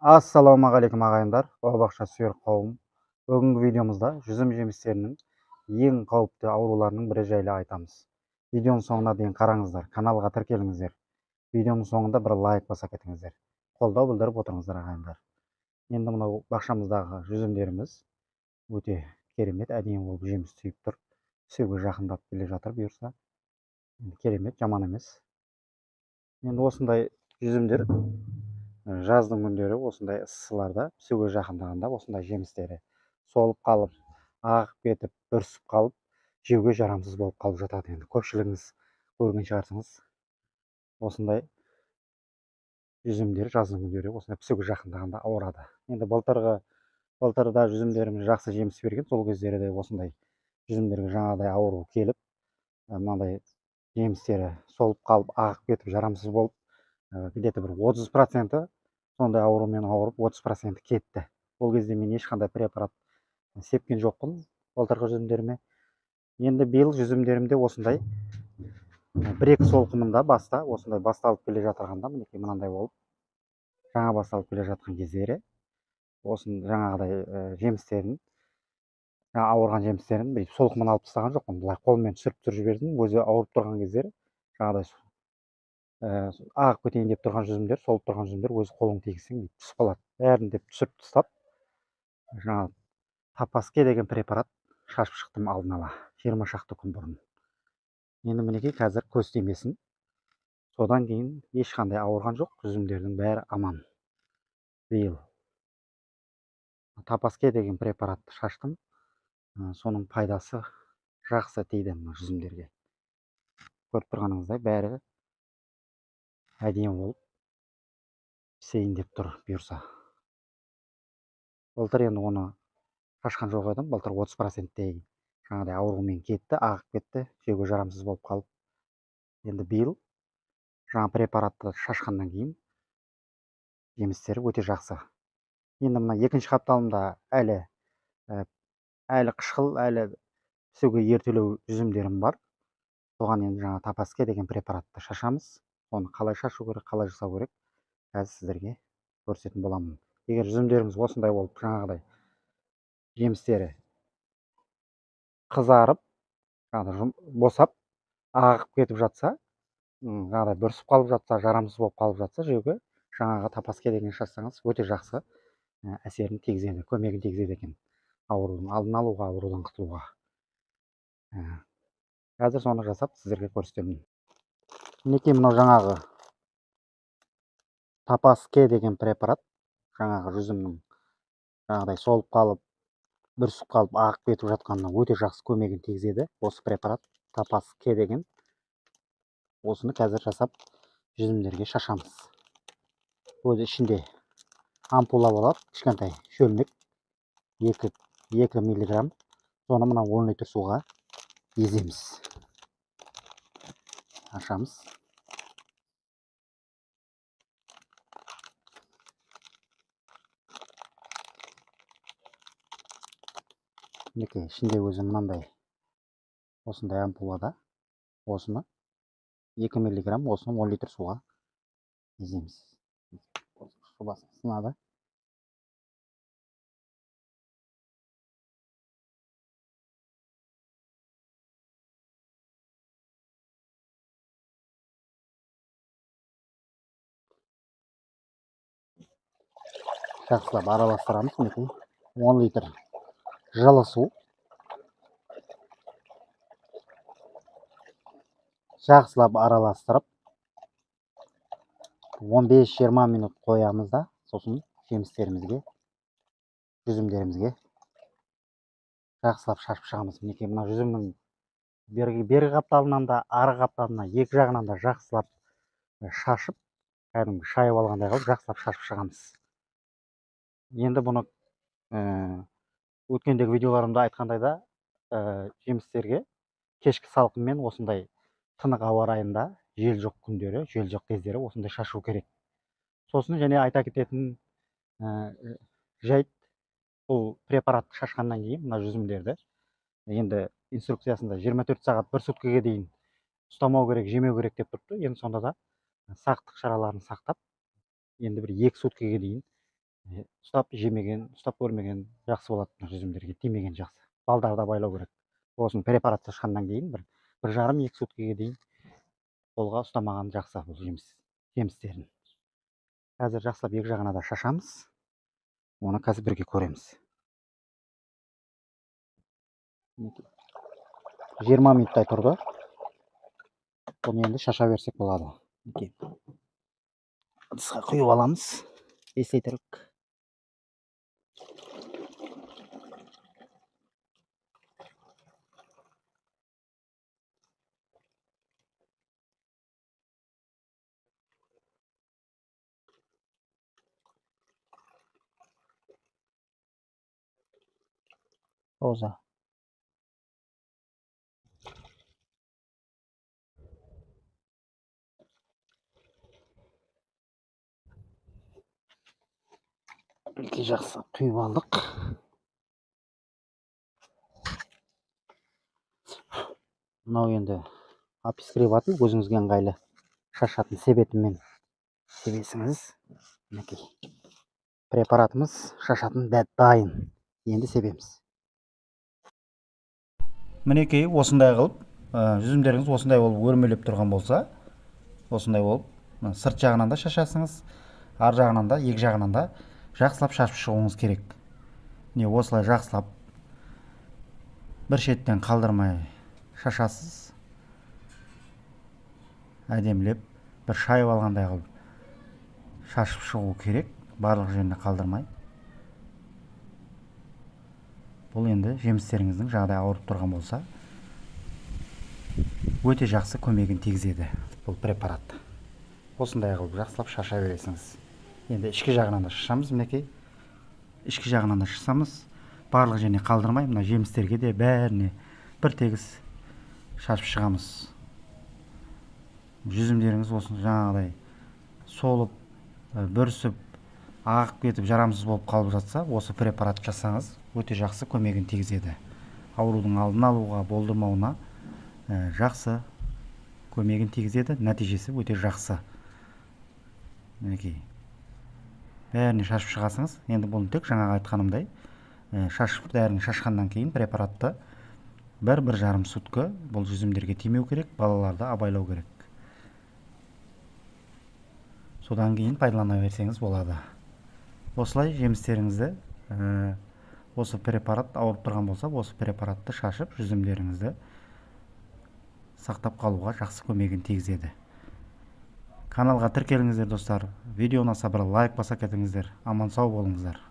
Ассалаумағалейкум ағайындар, бау-бақша сүйер қауым. Бүгінгі видеомызда жүзім жемістерінің ең қауіпті ауруларының бірі жайлы айтамыз. Видеоның соңына дейін қараңыздар, каналға тіркеліңіздер. Видеоның соңында бір лайк баса кетіңіздер. Қолдау білдіріп отырыңыздар ағайындар. Енді мынау бақшамыздағы жүзімдеріміз өте керемет, әдемі болып жеміс түйіп тұр. Пісуге жақындап келе жатыр бұйырса. Енді керемет, жаман емес. Енді осындай жүзімдер жаздың күндері осындай ысыларда пісуге жақындағанда осындай жемістері солып қалып, ағып кетіп, бүрісіп қалып, жеуге жарамсыз болып қалып жатады. Енді көпшілігіңіз көрген шығарсыңыз. Осындай жүзімдер жаздың күндері осындай пісуге жақындағанда ауырады. Енді былтырда жүзімдеріміз жақсы жеміс берген, сол кездері де осындай жүзімдерге жаңағыдай ауру келіп, мынандай жемістері солып қалып, ағып кетіп, жарамсыз болып, где-то бір 30% сондай аурумен ауырып, 30% кетті. Ол кезде мен ешқандай препарат сепкен жоқпын былтырғы жүзімдеріме. Енді биыл жүзімдерімде осындай бір-екі солқымында баста осындай басталып келе жатырғанда, мінекей мынандай болып жаңа басталып келе жатқан кездері осын жаңағыдай жемістерін, ауырған жемістерін бүйтіп солқымын алып тастаған жоқпын, былай қолмен түсіріп түсіріп жібердім. Өзі ауырып тұрған кездері жаңағыдай ағып кетейін деп тұрған жүзімдер, солып тұрған жүзімдер өзі қолың тигізсең бүйтіп түсіп қалады. Бәрін деп түсіріп тастап, жаңағы Тапаске деген препарат шашып шықтым алдын ала 20 шақты күн бұрын. Енді мінекей қазір көз тимесін. Содан кейін ешқандай ауырған жоқ, жүзімдердің бәрі аман. Биыл Тапаске деген препаратты шаштым. Соның пайдасы жақсы тиді мына жүзімдерге. Көріп тұрғаныңыздай бәрі әдемі болып пісейін деп тұр бұйырса. Былтыр енді оны шашқан жоқ едім. Былтыр 30%-тей жаңағыдай аурумен кетті, ағып кетті, жеуге жарамсыз болып қалып. Енді биыл жаңа препаратты шашқаннан кейін жемістері өте жақсы. Енді мына екінші қапталымда әлі қышқыл, әлі пісуге ертелеу жүзімдерім бар. Соған енді жаңа Тапаске деген препаратты шашамыз. Оны қалай шашу керек, қалай жасау керек, қазір сіздерге көрсететін боламын. Егер жүзімдеріңіз осындай болып жаңағыдай жемістері қызарып, жаңағыдай босап, ағып кетіп жатса, жаңағыдай бүрісіп қалып жатса, жарамсыз болып қалып жатса, жеуге жаңағы Тапаске деген шашсаңыз өте жақсы әсерін тигізеді, көмегін тигізеді екен. Аурудың алдын алуға, аурудан құтылуға. Қазір соны жасап сіздерге көрсетемін. Мінекей мынау жаңағы Тапаске деген препарат, жаңағы жүзімнің жаңағыдай солып қалып, бүрісіп қалып, ағып кетіп жатқанына өте жақсы көмегін тигізеді. Осы препарат Тапаске деген. Осыны қазір жасап жүзімдерге шашамыз. Өзі ішінде ампула болады, кішкентай шөлмек, 2 миллиграмм. Соны мына 10 литр суға еземіз. Ашамыз. Мінекей ішінде өзі мынандай осындай ампулада осыны 2 миллиграмм, осыны 10 литр суға еземіз. Сынады. Жақсылап араластырамыз. Мінекей 10 литр жылы су. Жақсылап араластырып 15-20 минут қоямыз да, сосын жемістерімізге, жүзімдерімізге жақсылап шашып шығамыз. Мінекей мына жүзімнің бергі қапталынан да, ары қапталынан, екі жағынан да жақсылап шашып, кәдімгі шайып алғандай қылып жақсылап шашып шығамыз. Енді бұны өткендегі видеоларымда айтқандай да, жемістерге кешкі салқынмен осындай тынық ауа райында, жел жоқ күндері, жел жоқ кездері осындай шашу керек. Сосын және айта кететін жайт, бұл препаратты шашқаннан кейін мына жүзімдерді енді инструкциясында 24 сағат бір суткіге дейін ұстамау керек, жемеу керек деп тұрыпты. Енді сонда да сақтық шараларын сақтап, енді бір 2 суткіге дейін Ұстап жемеген, ұстап көрмеген жақсы болады, мына жүзімдерге тимеген жақсы. Балдарды абайлау керек. Осыны препарат шашқаннан кейін бір жарым, екі суткіге дейін қолға ұстамаған жақсы бұл жемістерін. Қазір жақсылап екі жағына да шашамыз. Оны қазір бірге көреміз. 20 минуттай тұрды. Бұны енді шаша берсек болады. Мінекей. Ыдысқа құйып аламыз. 5 литрлік. Пауза. Мінекей жақсы құйып алдық. Мынау енді опискребатель, өзіңізге ыңғайлы шашатын себетімен себесіңіз. Мінекей препаратымыз шашатын дайын. Енді себеміз. Мінекей осындай қылып, жүзімдеріңіз осындай болып өрмелеп тұрған болса, осындай болып, мына сырт жағынан да шашасыңыз, ар жағынан да, екі жағынан да жақсылап шашып шығуыңыз керек. Міне осылай жақсылап бір шеттен қалдырмай шашасыз. Әдемілеп бір шайып алғандай қылып шашып шығу керек, барлық жеріне қалдырмай. Бұл енді жемістеріңіздің жағдайы ауырып тұрған болса, өте жақсы көмегін тигізеді бұл препарат. Осындай қылып жақсылап шаша бересіңіз. Енді ішкі жағынан да шашамыз, мінекей. Ішкі жағынан да шашамыз. Барлық жеріне қалдырмай, мына жемістерге де бәріне бір тегіс шашып шығамыз. Жүзімдеріңіз осыны жаңағыдай солып, бүрісіп, ағып кетіп жарамсыз болып қалып жатса, осы препарат жасаңыз, өте жақсы көмегін тигізеді. Аурудың алдын алуға, болдырмауына, жақсы көмегін тигізеді, нәтижесі өте жақсы. Мінекей. Бәріне шашып шығасыңыз. Енді бұны тек жаңағы айтқанымдай, шашып, дәріні шашқаннан кейін препаратты бір жарым суткі бұл жүзімдерге тимеу керек, балаларды абайлау керек. Содан кейін пайдалана берсеңіз болады. Осылай жемістеріңізді, осы препарат ауырып тұрған болса, осы препаратты шашып жүзімдеріңізді сақтап қалуға жақсы көмегін тигізеді. Каналға тіркеліңіздер, достар. Видео ұнаса бір лайк баса кетіңіздер. Аман сау болыңыздар.